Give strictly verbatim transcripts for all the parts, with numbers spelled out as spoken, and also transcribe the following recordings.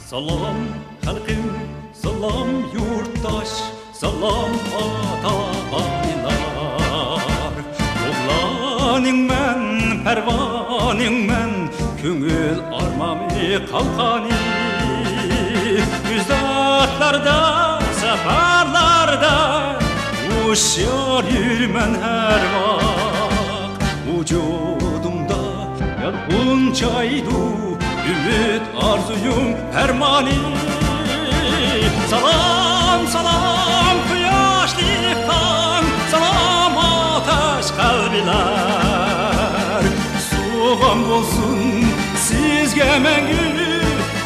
سالام خەلقىم، سالام يۇرتداش، سالام ئاتا-ئانىلار. ئوغلانىڭ مەن، پەرۋانىڭ مەن، كۆڭۈل ئارمامى قالقانى. ئۇزاقلاردا، سەپەرلەردە ھوشيار يۈرىمەن ھەر ۋاق. ۋۇجۇدۇمدا يالقۇن چايدۇ، ئۈمىد ئارزۇيۇم پەرمانى. سالام، سالام، قۇياشلىق تاڭ، سالام، ئاتاش قەلبلەر. سوۋغام بولسۇن سىزگە مەڭگۈ،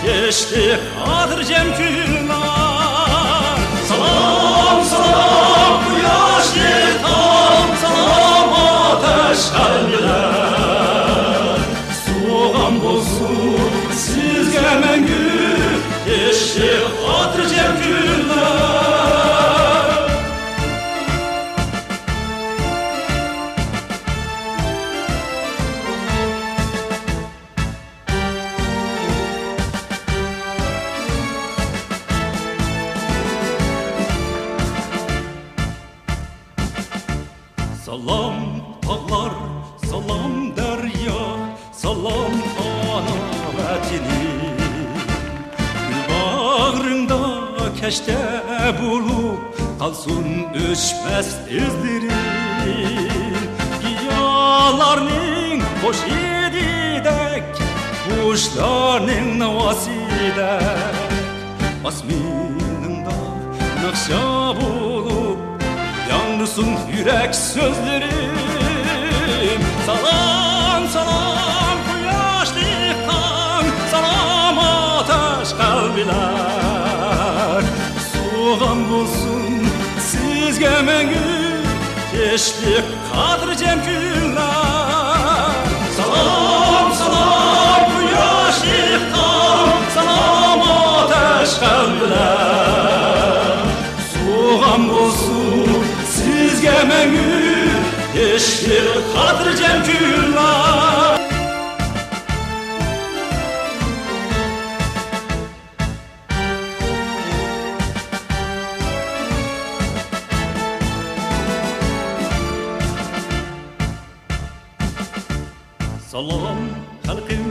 ياشلىق خاتىرجەم كۈنلەر. سالام، سالام، قۇياشلىق تاڭ، سالام، ئاتاش قەلبلەر. سوۋغام بولسۇن سىزگە مەڭگۈ، ياشلىق خاتىرجەم كۈنلەر. سالام تاغلار، سالام دەريا، سالام ئانا ۋەتىنىم. گۈل باغرىڭدا كەشتە بولۇپ قالسۇن ئۆچمەس ئىزلىرىم. گىياھلارنىڭ خۇش ھىدىدەك، قۇشلارنىڭ ناۋاسىدەك، ئاسمىنىڭدا ناخشا بولۇپ ياڭرىسۇن يۈرەك سۆزلىرىم. سالام، سالام، قۇياشلىق تاڭ، سالام، ئاتاش قەلبلەر. سوۋغام بولسۇن سىزگە مەڭگۈ، ياشلىق خاتىرجەم كۈنلەر. سالام، سالام، قۇياشلىق تاڭ، سالام، ئاتاش قەلبلەر. سوۋغام بولسۇن سىزگە مەڭگۈ، ياشلىق خاتىرجەم كۈنلەر. سالام خەلقىم،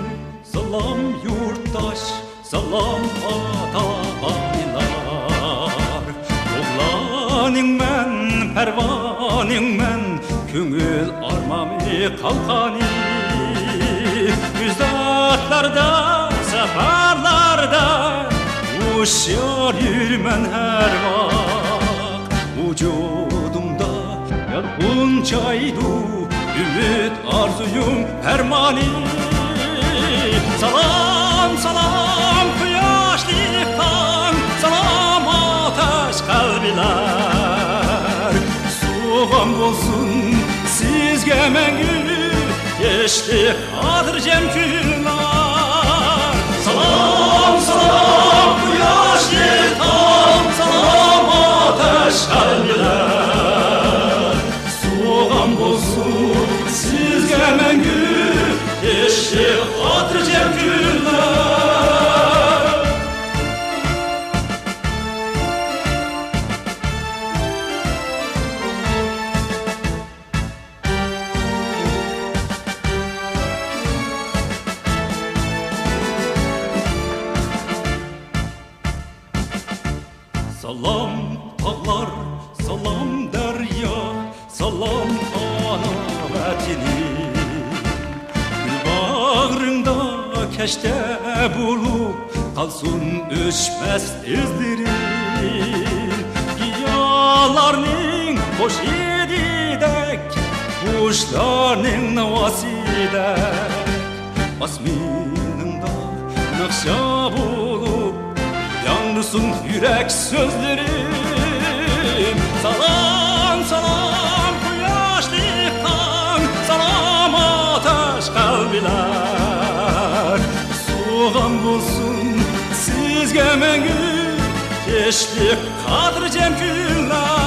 سالام يۇرتداش، سالام ئاتا-ئانىلار. ئوغلانىڭ مەن، پەرۋانىڭ مەن، كۆڭۈل ئارمامى قالقانى. ئۇزاقلاردا، سەپەرلەردە ھوشيار يۈرىمەن ھەر ۋاق. ۋۇجۇدۇمدا يالقۇن چايدۇ، ئۈمىد ئارزۇيۇم پەرمانى. سالام، سالام، قۇياشلىق تاڭ، سالام، ئاتاش قەلبلەر. سوۋغام بولسۇن سىزگە مەڭگۈ، ياشلىق خاتىرجەم كۈنلەر. سالام، سالام، قۇياشلىق تاڭ، سالام، ئاتاش قەلبلەر. سوۋغام بولسۇن سىزگە مەڭگۈ، ياشلىق خاتىرجەم كۈنلەر. سالام تاغلار، سالام دەريا، سالام ئانا ۋەتىنىم. گۈل باغرىڭدا كەشتە بولۇپ قالسۇن ئۆچمەس ئىزلىرىم. گىياھلارنىڭ خۇش ھىدىدەك، قۇشلارنىڭ ناۋاسىدەك، ئاسمىنىڭدا ناخشا بولۇپ ياڭرىسۇن يۈرەك سۆزلىرىم. سالام، سالام، قۇياشلىق تاڭ، سالام، ئاتاش قەلبلەر. سوۋغام بولسۇن سىزگە مەڭگۈ، ياشلىق خاتىرجەم كۈنلەر.